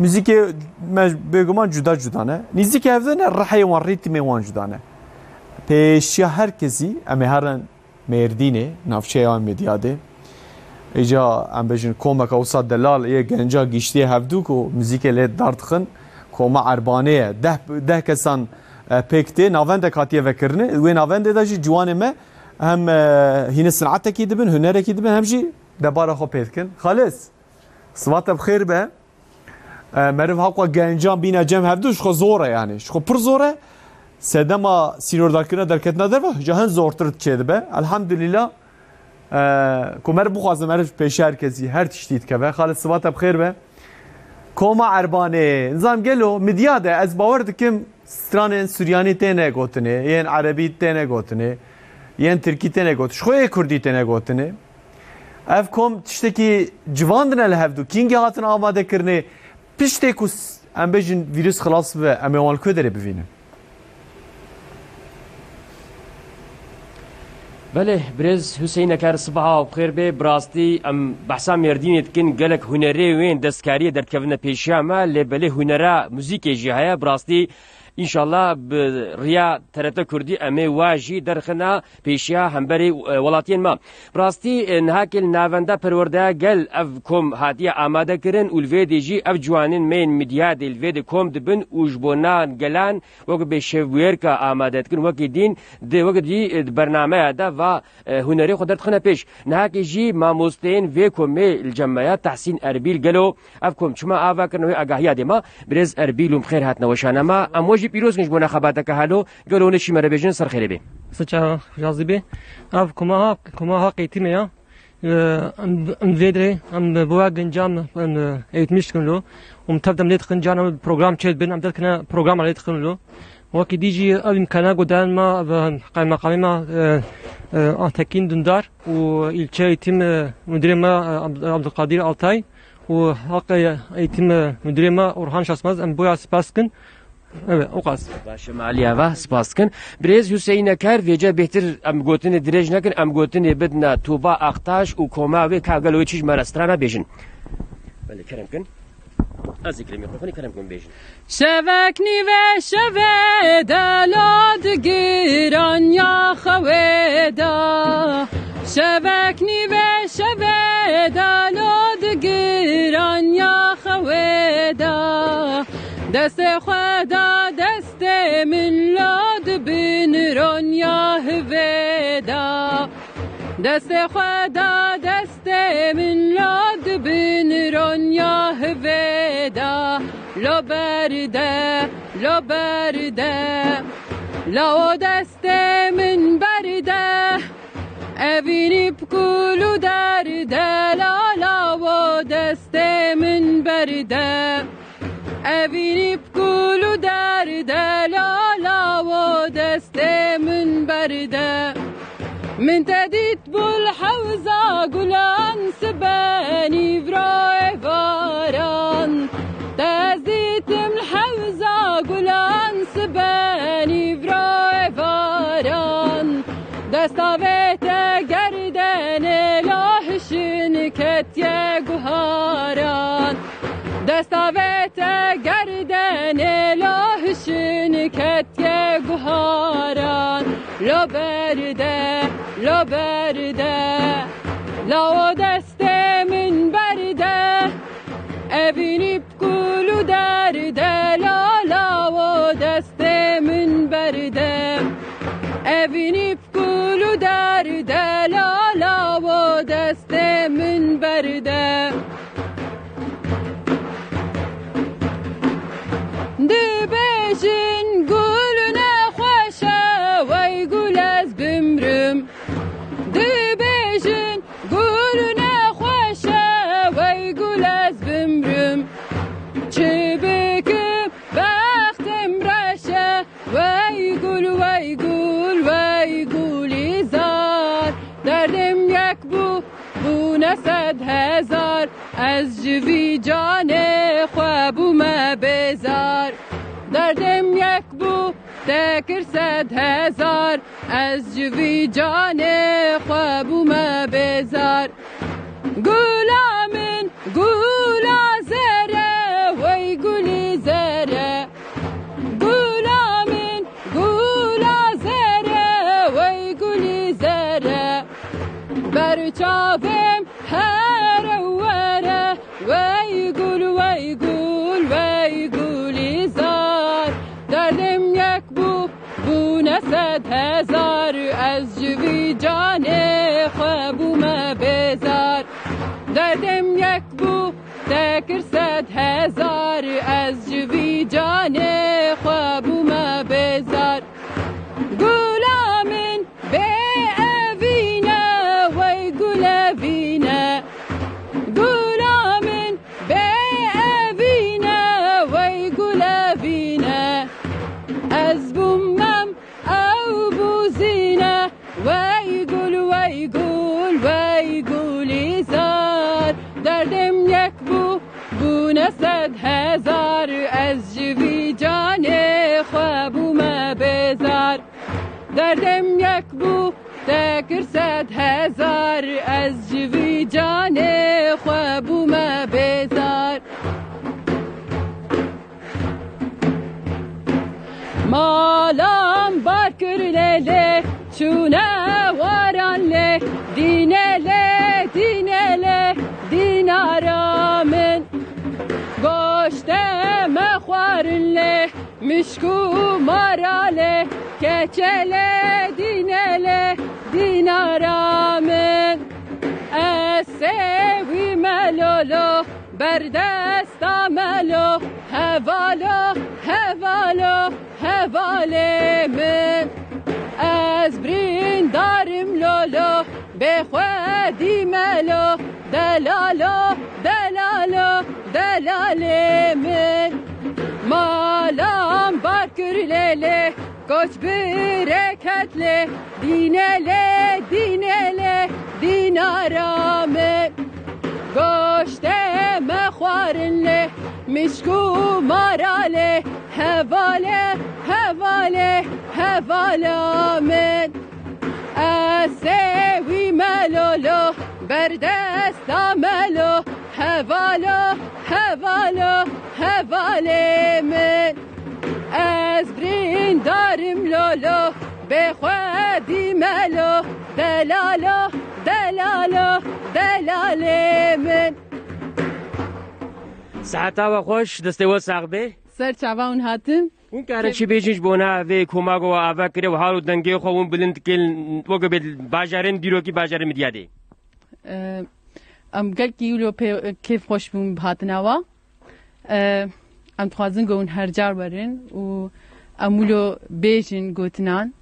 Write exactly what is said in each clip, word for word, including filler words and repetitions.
Muzîkê me bêguman cuda cuda ne. Nîzîkê hev de ne, rihê wan, rîtmê wan cuda ne. Pêşiya her kesî, em ê herin Mêrdînê, navçeya Midyadê. Îca em bêjin komeka wisa delal yê genca giştiye hevdû ku muzîkê lê derdixin, koma Erbanê ye. Deh, deh kesan, e, pêk tê, navendek hatiye vekirinê. Wê navendê de jî ciwanê me hem, e, hîne sinatekî dibin, hunerekî dibin, hem jî debara xwe pê dikin. Xalis, siva te bi xêr be. E, meriv haqwa gencan bîne cem hevdû ji xwe zor e yani. Ji xwe pir zor e. Sedema sînordarkirina derketina derve, ca hin zortir çêdibe. Elhamdülillah, e, ku meriv bixwaze, meriv pêşiya her kesî, her tiştî dikeve. Xalis, siva te bi xêr be. Koma Erbanê, nizam gelo, Midyadê, ez bawer dikim, stranên Suryanî têne gotinê, yên Erebî têne gotinê, yên Tirkî têne gotinê, ji xwe yê Kurdî têne gotinê. Ev kom tiştekî civandin e li hevdû. Kîngî hatin amade kirinê? Piştê ku s-, em bêjin vîrus xilas bibe, em ê wan li ku derê bivînin? Belê, birêz Huseyîn Eker, sibaha bi xêr bê. Bi rastî em behsa Mêrdînê dikin, gelek hunerê wên destkariyê derdikevine pêşiya me, lê belê hunera muzîkê jî heye. Bi rastî, înşallah bi riya T R T Kurdî em ê wa jî derxina pêşiya hemberî, e, welatiyên me. Bi rastî, e, niha kê li navenda perwerdeya gel ev kom hatiye amade kirin û li vê dê jî ev ciwanên me yên Midyadê li vê dê kom dibin û ji bo nan gelan wek bê şevbûyerka amade dikin, wekî dîn di, wekî dî, e, di bernameya de va, e, hunerê xwe derdixine pêş. Niha kê jî mamosteyên vê komê li cem me ya Tehsîn Erbîl, gelo ev kom çima ava kirin, wê agahiya dê ma. Birêz Erbîl, hûn bi xêr hatine weşana me. Em we jî pîroz kin ji bona xebateke halo. Gelo hûn ê şî me re bêjin, ser xêrê bê. Siça jazî bê. Ev koma haq, koma haq eğitimi ya. Ee, em, em vê dirê, em bo ya gencan, em, e, eğitmiş dikin lo. Em tev dem lê dikin can, em program çêdibin, em derdikine program lê dikin lo. Wekî dî jî ev îmkana ku dan ma, ev, e, kaymakamê ma, e, e, Atekin Dundar û ilçe eğitim, e, müdürê ma, e, Abd-, Abdülkadir Altay û haq, e, eğitim, e, müdürê ma Orhan Şasmaz, em boya spas dikin. Evet, o qas. Baş e, me alî ava spas dikin. Birêz Huseyîn Eker, vêce bêhtir em gotinê dirêj nekin, em gotinê bidine Tuba Aktaş û koma wê, ka gelo wê çi ji me re strana bêjin. Belê, kerem kin. Ez ê kilemê xwe xwînî, kerem kin bêjin. Şevek nîve şevê de, la di giraniya xewê de. Şevek nîve şevê de, la di giraniya xewê de. Destê xwe da destê min, la di bin ronya hivê de. Destê xwe da destê min, la di bin ronya hivê de. Lo berde, lo berde, la o destê min berde. Evînî bi kul û derde, la la o destê min berde. Evînî bi kul û derde, la la o destê min berde. Min te dît bul hewza gulan, sibenî vro êvaran. Te ez dîtim li hewza gulan, sibenî vro êvaran. Desta vê te gerdenê, la hişin ketiye guharan. Desta vê te gerdenê, la hişin ketiye guharan. Lo berde, lo berde, la o destê min berde. Evînî bi kul û derde, la la o destê min berde. Evînî bi kul û derde, la la o destê min berde. Dibêjin gul nexweş e, wey gul ez bimrim. Dibêjin gul nexweş e, wey gul ez bimrim. Çi bikim bextim reş e, wey gul, wey gul, wey gulîzar. Derdim yek bû, bûne sed hezar. Ez ji vî canê xwe bûme bêzar. Derdim yek bû, te kir sed hezar. Ez ji vî canê xwe bûme bêzar. Gula min, gula zere, wey hezar, ez ji vî canê xwe bûme bêzar. Derdê min yek bû, te kir sed hezar, ez ji vî canê xwe bûme bêzar. Gula min bê evîne, wey gul evîne. Gula min bê evîne, wey gul evîne. Ez bûm mem, ew bû zîne. Wey gul, wey gul, wey gulîzar. Derdê min yek bû, bûne sed hezar. Ez ji vî canê xwe bûme bêzar. Derdê min yek bû, te kir sed hezar, ez ji vî canê xwe bûme bêzar. Malam bar kir lê lê, çûne waran lê, dîne lê, dîne lê, dînara min. Goştê me xwarin lê, mişk û mara lê, keçe lê, dîne lê, dînara min. Ez sêwî me lolo, berdesta me lo, hevalo, hevalo, hevalê min. Ez birîndarim lolo, bêxwedî me lo, delalo, delalo, delalê min. Malam bar kir lê lê, koç bireket lê, dîne lê, dîne lê, dînara min. Goştê me xwarin lê, mişk û mara lê, hevale, hevale, hevala min. Ez sêwî me lolo, berdesta me lo, hevalo, hevalo, hevalê min. Ez birîndarim lolo, bêxwedî me lo, delalo, delalo, delalê min. Seheta we xweş, destê we sax be. Ser çava hûn hatin. Hûn karin çi bêjin ji bona vê koma ku we ava kiriye û hal û dengê xwe hûn bilind dikin, weke bê bajarên dîrokî bajarê Midyadê? Em gelkî wilo pê kêf xweş bûn bi hatina wa. Em dixwazin ku hûn her car werin û em wilo bêjin gotinan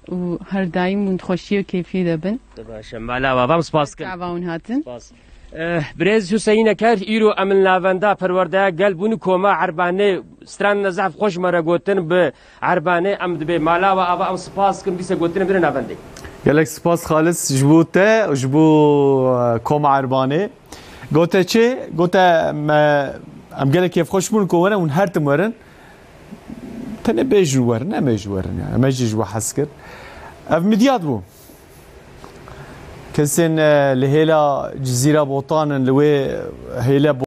û her daîm hûn di xweşî û kêfî de bin. Baş e, mala we ava, em spas dikin. Çava hûn hatin. Spas. Eh, birêz Huseyîn Eker, îro em li navenda perwerdeya gel bûn, koma Erbanê, stran ne zehf xweş me re gotin bi Erbanê, em dibê mala we ava, em spas dikin, dîse gotinê bire navendê. Gelek spas Xalis ji bo te, ji bo, eh, koma Erbanê. Gote çi? Gote me, em gelek kêfxweş bûn ku werin, hûn her tim werin. Tenê bêjin werin, em ê jî werin yani. Em ê jî ji we hez kir. Ev Midyad bû. Kesên, eh, li hêla Cizîra Botan in, li wê hêle